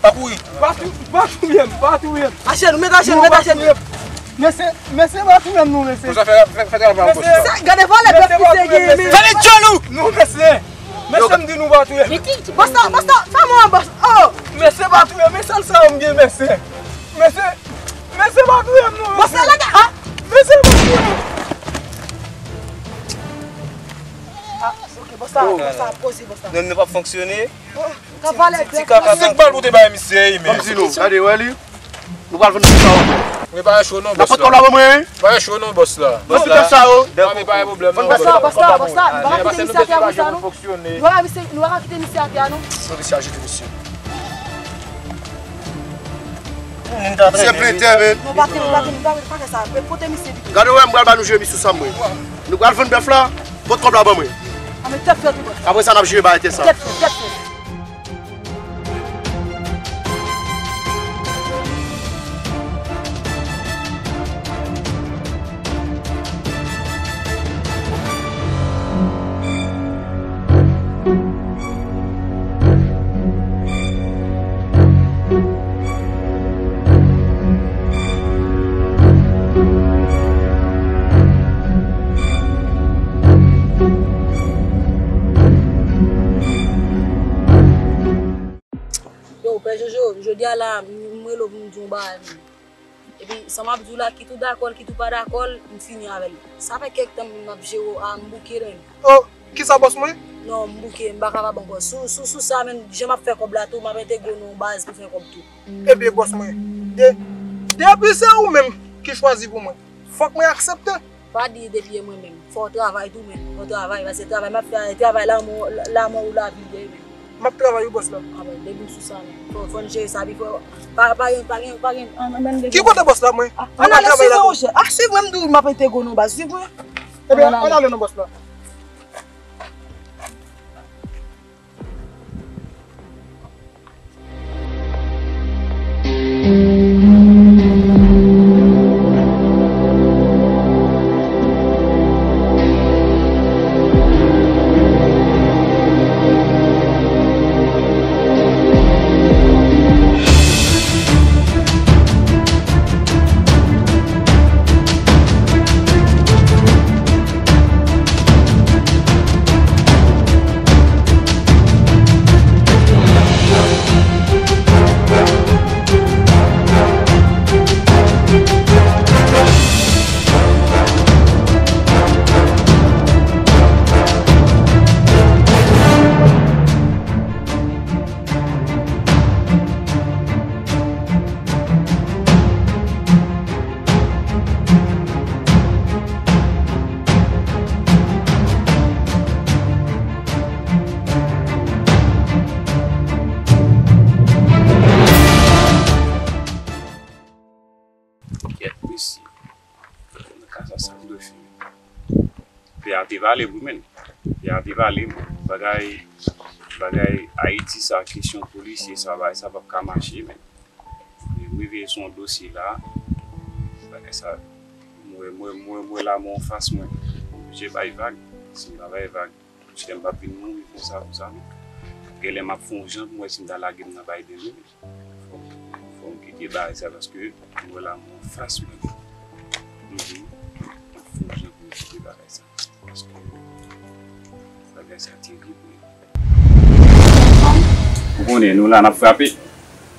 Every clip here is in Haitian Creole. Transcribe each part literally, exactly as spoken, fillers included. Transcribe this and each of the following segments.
Pa kouri. Pa tou-, pa touye m, pa touye m. Achenou, met achenou, met achenou. Mesye, mesye, pa touye m non, mesye. Konsa fè, fè, fè travay ou, bòs la. Mesye, gade valè pèp ki se gen, men. Valè djòl ou! Non, mesye. Mesye, m di nou pa touye m. Bòs la, bòs la, fè mwen, bòs. Oh! Mesye, pa touye m, men sèl sa yo m gen, mesye. Mesye, mesye, pa touye m non, mesye. Bòs la, lage, ah! Mesye, pa touye m. Ah, ok, bòs la, bòs la, poze, bòs la. Non, nou p ap fonksyone. Ti, ti kaka. Ti bal pou te bay misye, men. Kòm si nou, gade, wè li. Nou pral vann pèp sa yo. Mwen pa cho non, bòs la. N ap pot kòb la ban mwen, wi. Pa cho non, bòs la. Vann pèp sa yo. Non, men pa gen pwoblèm non, bòs la. Bòs la, bòs la, bòs la, nou pa ka kite misye atè a konsa non. Nou pa ka kite misye atè a non. Non, misye a jete misye. Misye plentè, men. Non, pa kite, pa kite, pa kite, pa fè sa. Pote misye pito. Gade wè, m pral ba nou jwe misye sa mwen. Nou pral vann bèf la, pot kòb la ban mwen. A, men tèt frèt wi, bòs. Apre sa, n ap jwe bay tèt sa. Tèt frèt, tèt frèt. Yo, Pè Jojo, jodi a la, m, m rele w pou m di w yon bagay, menm. Epi, sa m ap di w la, kit ou dakò l, kit ou pa dakò l, m fini avè l. Sa fè kèk tan m ap jere w a, m bouke l, menm. Oh, kisa, bòs mwen? Non, m bouke, m pa kapab ankò. Sou, sou, sou sa, menm, jan m ap fè kòb la tou, m ap entegre w nan yon baz pou fè kòb tou. Ebyen, bòs mwen, de-, depi se ou menm ki chwazi pou mwen, fòk mwen aksepte. Pa di depi e mwen menm. Fò w travay tou, menm. Fò w travay, paske travay m ap fè a, e travay lanmò, lanmò ou lavi l ye, menm. M ap travay wi, bòs la. A, bon, depi m sou sa, menm. Fò, fò n jere sa, pi fò, pa, pa gen, pa gen, pa gen, ann, ann, ann, ki kote bòs la, mwen? Ann ale, swiv mwen, monchè. A, swiv mwen, m di w, m ap entegre w nan baz. Swiv mwen. Ebyen, ann ale non, bòs la. Kèt mesye. Nan ka sa, sa m dwe fè? Pè a te pale m wi, menm. Pè a te pale m. Bagay, bagay Ayiti sa, kesyon polisye sa, bagay sa p ap ka mache, menm. Men m rive sou yon dosye la, bagay sa, m wè, m wè, m wè, m wè lanmò anfas mwen. M oblije bay vag. Si m pa bay vag, poutèt m p ap vin mouri konsa, konsa, non. Genlè m ap fè yon jan pou m wè si m ta lage m nan Biden, wi. Fò m, fò m kite bagay sa, paske m wè lanmò anfas mwen. Mhm. M ap fè yon jan pou m kite bagay sa. Paske bagay sa terib, wi. Ou konnen, nou la, n ap frape.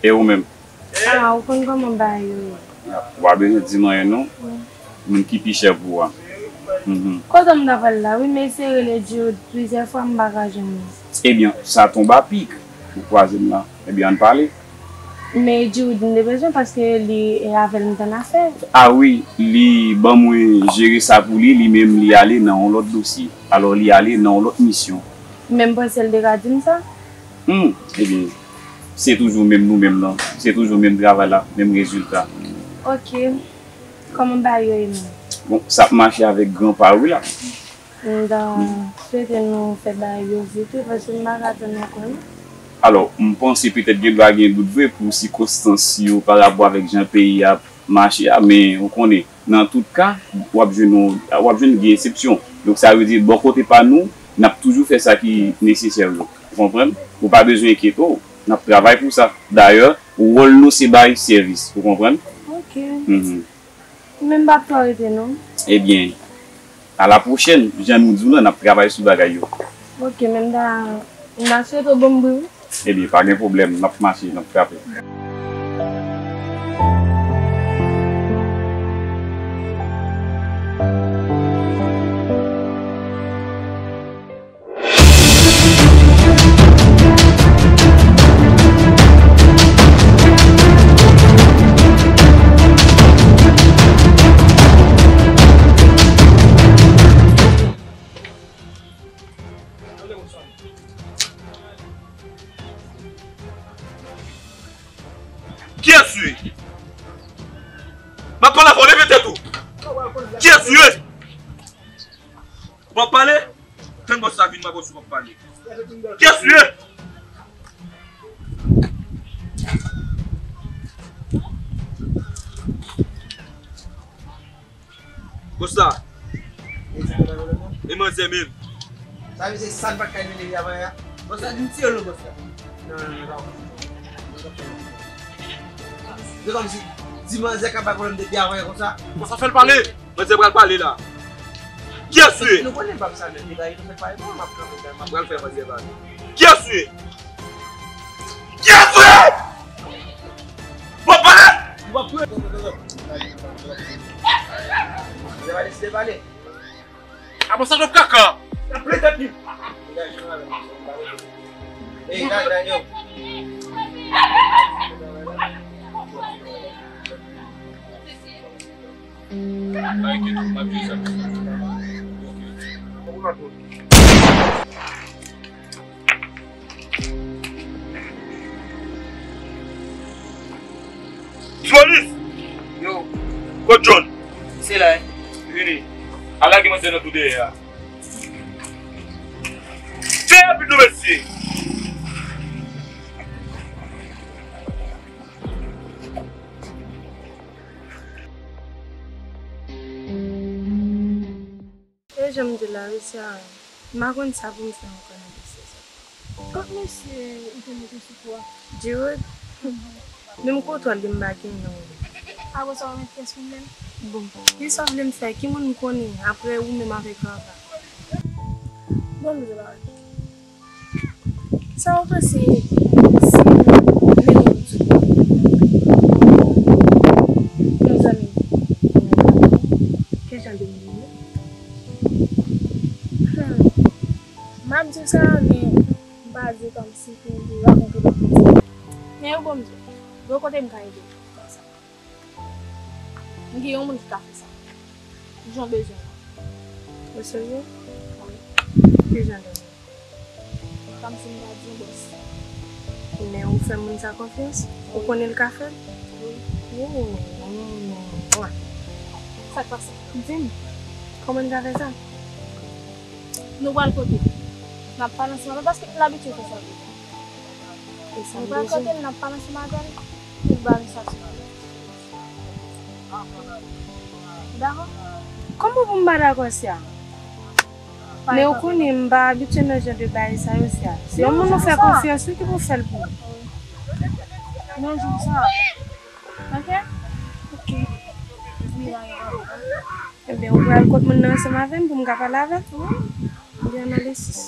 E ou menm? Ah, ou konn kòman bagay yo ye. Ou pa bezwen di m anyen, non. Wi. Moun ki pi chè pou ou a. Mhm. Kote m ta pral la, wi, m eseye rele Jude plizyè fwa, m pa ka jwenn li. Ebyen, sa tonbe a pik. Ou kwaze m la. Ebyen, ann pale. Men Jude, m te bezwen paske li, e avè l m t annafè. Ah wi, li ban mwen jere sa pou li, li menm li ale nan yon lòt dosye. Alò, li ale nan yon lòt misyon. Men m panse l te ka di m sa. Hmm, ebyen, se toujou menm nou menm nan. Se toujou menm travay la, menm rezilta. Ok. Kòman bagay yo ye menm? Bon, sa ap mache avèk gran pa wi la. M ta swete nou fè bagay yo vit wi, paske m pa ka tann ankò non. Alò, m panse petèt gen dwa gen dout vre pou sikonstans yo pa rapò avèk jan peyi a ap mache a, men ou konnen, nan tout ka, w ap jwenn yon, w ap jwenn gen eksepsyon. Donk, sa vle di, bò kote pa nou, n ap toujou fè sa ki nesesè yo. Ou konprann? Ou pa bezwen enkyete w. N ap travay pou sa. Dayè, wòl nou se bay sèvis, ou konprann? Ok. Mhm. Men m p ap twò rete non. Ebyen, a la pwochèn, jan nou di w lan, n ap travay sou bagay yo. Ok, men m ta, m ta swete w bon bri wi. Ebyen, pa gen pwoblèm, n ap mache, n ap frape. Kiyès ou ye? M ap pale avè w, leve tèt ou. Kiyès ou ye? W ap pale? Tann bòs la vin, m ap wè si w ap pale. Kiyès ou ye? Bòs la. E manzè menm. Sa vle di sa n pa t ka rele li avan yè a? Bòs la di m tiye l non, bòs la. Non, non, non, non. Se kòmsi di manzè k ap bay pwoblèm depi avan yè konsa. Bòs la fè l pale. Manzè pral pale la. Kiyès ou ye? Nou konnen m p ap sa menm li bay, nou fè l pale. Bon, m ap kanpe, m ap pral fè manzè pale. Kiyès ou ye? Kiyès ou ye? Bon, pale! Mwen pa deside pale. A bon, sa dòk kaka. N ap plen tèt li. Ey, gade, gade, yo. Pa enkyete w, m ap jere sa. Polis! Yo. Kot John? Se la, eh. Vini. Al lage manzè nan tou dèyè a. Fè rapid non, mesye! E jan m di w la wi, Sarah, m pa konn sa pou m fè ankò nan dosye sa. Kot mesye ou te mete sou kou a? Gerard? Menm kote w al li m pa gen non. Apre sa, w met pyès moun menm? Bon, kisa w vle m fè? Ki moun m konnen apre ou menm avèk Vava? Bon, m di w la. Sa w panse si nèg yo di yon zanmi ki jan de moun li ye? Hmm. M ap di w sa, men m pa di w kòmsi pou w rakonte lòt moun sa. Men yo bon m di w, gen yon kote m ka ede w nan sa. M gen yon moun ki ka fè sa. Jan bezwen an. Ou serye? Wi. Ki jan de moun? Kòmsi m ta di yon bòs. Men ou fè moun sa konfyans? Ou konnen l ka fè l? Wi. Oh, mwa. Sa k pase? Di m, kòman n ka fè sa? Nou pral kote l. N ap pale ansanm avè l, paske l abitye fè sa. Nou pral kote l, n ap pale ansanm avè l, pou l ba nou sa sou. Dakò? Kòman pou m pa dakò, Sia? Men ou konnen m pa abitye nan jan de bagay sa yo, Sia. Se yon moun ou fè konfyans, wi, ki pou fè l pou ou. Nan jou sa. Ok? Ok. Ebyen, ou pral kot moun nan ansanm avè m pou m ka pale avè l? Wi. Ebyen, ann ale sis.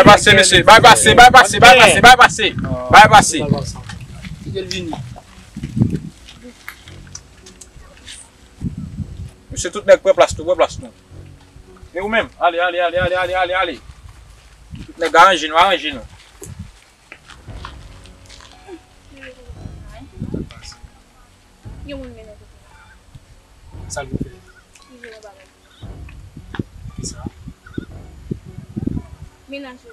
Pase, mesye. Bay pase, bay pase, bay pase, bay pase. Bay pase. Kite l vini. Mesye, tout nèg pran plas nou, pran plas nou. E ou menm? Ale, ale, ale, ale, ale, ale, ale. Tout nèg aranje nou, aranje nou. Yon moun mennen kote. Sa l vin fè? Li vin nan bagay. Kisa? Menaj li.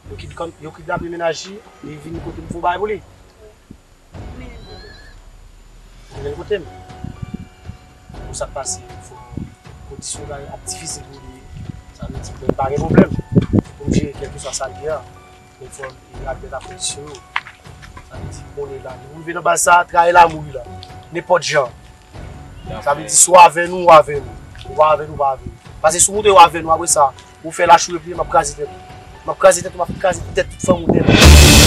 Yo kidnap, yo kidnape menaj li, li vin kote m fè yon bagay pou li. Wi. Mennen l kote. Mennen l kote m. Pou sa k pase, fò kondisyon bagay ap difisil pou li. Sa vle di, mwen pa gen pwoblèm pou m jere kèlkeswa sa l ye a. Men fò l admèt a kondisyon yo. Sa vle di, konnen la, nou rive nan baz sa, travay la mouri la. Nenpòt jan. Sa vle di, si w avè nou, w avè nou. Ou pa avè nou, w pa avè nou. Paske si w montre w avè nou, apre sa, ou fè lachou epi m ap kraze tèt ou. M ap kraze tèt ou, m ap kraze tèt tout fanmi w nèt.